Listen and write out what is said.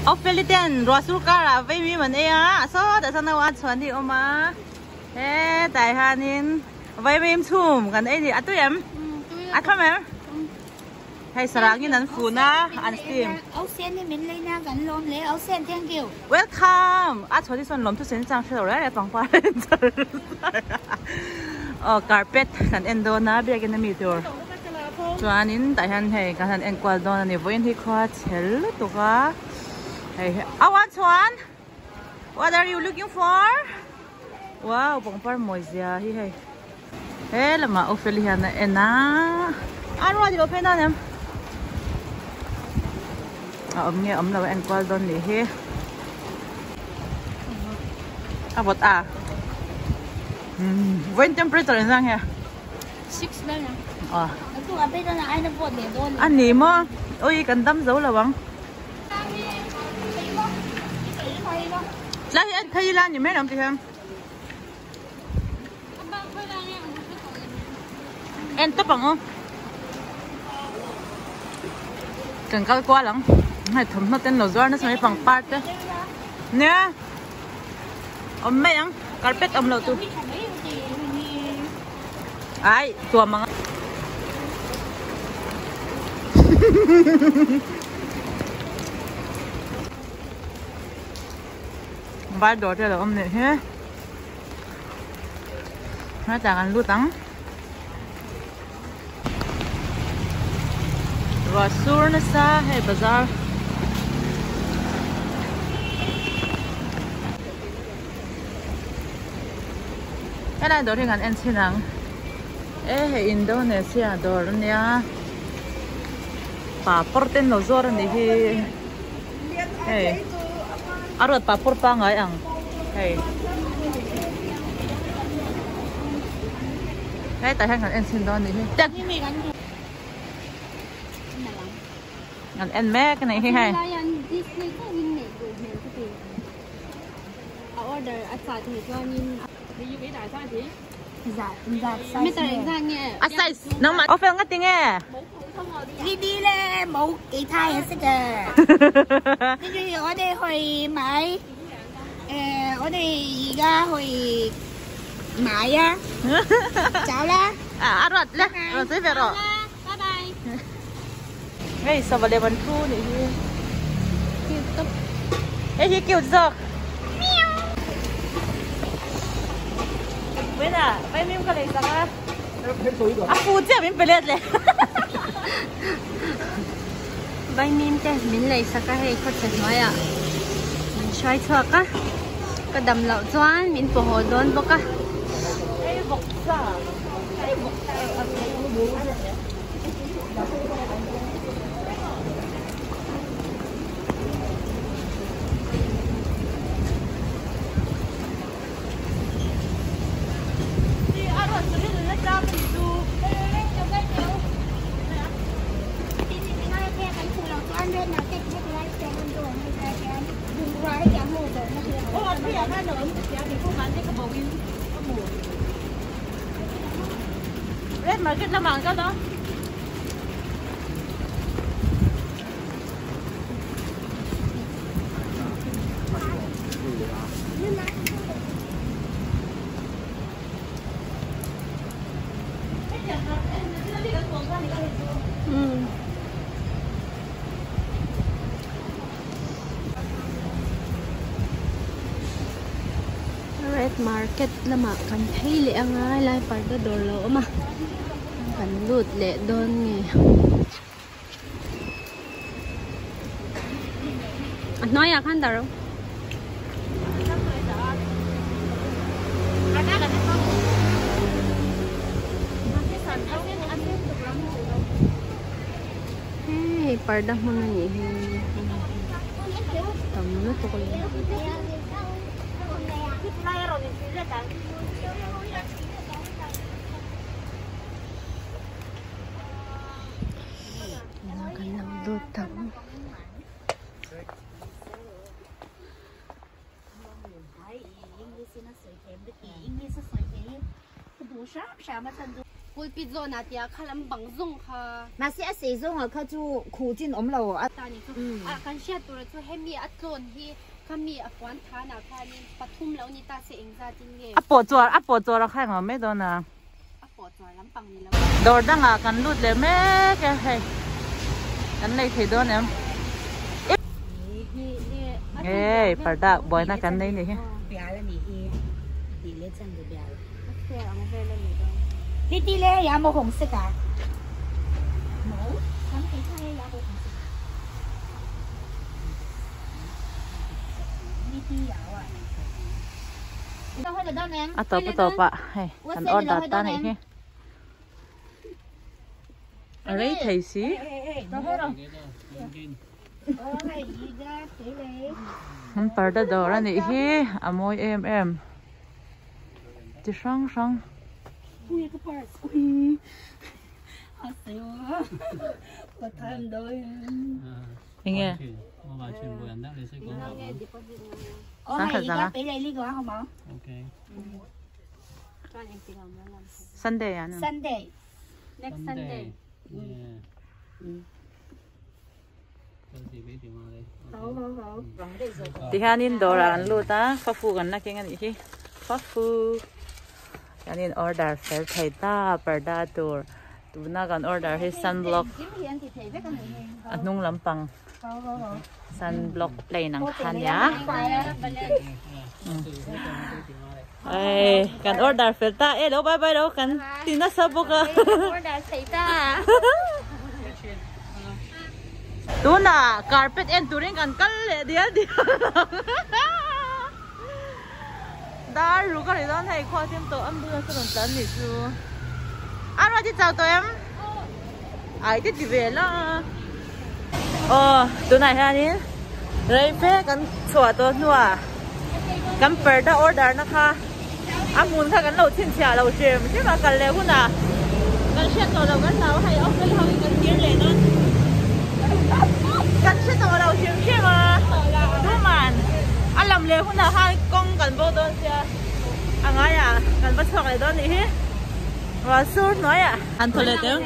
Awfeli ten ruah sur karah vaimim an ei a sawtah sawn a chhuan hi a awm a hetlai hianin vaimim chhum kan ei ni a tui em a thlawm em hei sarangin an fun a an steam welcome a chhuan hi sawn lawmthu sen chang hrelo reng reng pangpar a in char aw carpet kan en dawn a biakin ami tur. Chuanin tah hian hei kan han enkual dawn a ni vawiin hi khua chhe lutuk a hei hi a one chuan what are you looking for wow pangpar mawi zia hi hei he lamah Opheli hian a en a a ruat ilo phei dawn em a awm nge awm lo a enkual dawn nih hi a vawt a vawiin temperature engzah nge. A ni maw? Ui kan dam zo lo ang. Tlai hi en phei ila ni mai lo ti hian. En tawp ang u. Kan kal kual ang. Hei thawmhnaw ten lo zuar nasa mai pangpar te. Nia. Awm mai ang. Carpet awm lo tu. Ai, tuam ang. Vai dawr te lo awm nih hi. Hetah kan lut ang. Ruah sur nasa hei bazar. Helai dawr hi kan en chhin ang e hei Indonesia dawr ania papawr te an lo zawr anih hi hei a rawt papawr pangai ang hei hetah hian kan en chhin dawn anih hi kan en mek anih hi hei. A order a chah theih chuanin A size nangmah aw fel ngati nge? Đi le冇其他嘢食嘅，跟住我哋去買，誒我哋而家去買啊，走啦！ 啊a ruat le rawn sawi ve rawh. Bye bye. Hei sava leh ban thu nih hi. Hei hi cute zawk. Vawiin ah vaimim ka lei sak a. A fu chiah min pe let leh. Vaimim te min lei sak a hei khawchhe hnuaiah min hruai chhuak a. Ka dam loh chuan min pawh haw dawn bawk a. Hei vawk sa. Hei vawk sa. Red market lamah an kal a. Red market lamah kan phei leh anga helai parda dawr lo awm a kan lut leh dawn nge. A hnuaiah khan dah rawh. Hei parda hmun a nih hi tam lutuk a ni. Kan lo lut ang. Pulpit zawnah tia kha lam bang zawng kha. Mahse a sei zawngah kha chu khuh chin awm lo a. Ta ni chu a kan hriat tura chu hemi a tlawn hi khami a puan thanah khanin pathum lo ni ta se engzat in nge. A pawh chuar a pawh chuar a kha englo mai dawn a. A pawh chuar lampang ni lo. Dawr dangah kan lut leh mek e hei kan lei thei dawn em. Ei parda buaina kan nei ni hi. Bial a nih hi tih leh chan ve bial. Ni ti le ya mo hong sek a. Mo kan thei kha e ya mo hong sek. Ni ti ya wa. A tawp a tawp ah hei kan order ta nih hi. A rei thei si. An parda dawr a nih hi a mawi em em chi hrang hrang. Enge? Sunday ah Sunday. Next Sunday. Tihianin dawrah an lut a fafu kan la keng a nih hi fafu hianin order fel thei ta parda tur tuna kan order hi sunblock a hnung lampang sunblock plain ang kha ania Ei kan order fel ta e lo bye bye lo kan ti nasa bawk a. Order thei ta. Tunah carpet en turin kan kal leh dial dial ang. Dar ruk a ri dawn hei khua thim tawh ambulance a rawn tlan nih chu. A ruat i chau tawh em? Ai te ti ve la. Aw tunah hianin rei fe kan chhuah tawh hnuah kan parda order na kha a hmun kha kan lo chhinchhiah lo hrim hrim a kal leh hunah kan hriat tawh lo kan hlau hei office ho in kan kir leh dawn kan hre tawh lo hrim hrim a tuman a lam leh hunah khan kawng kan bo dawn sia a ngaiah kan va chhuak leh dawn nih hi. Ruah sur hnuaiah an thaw leh teuh.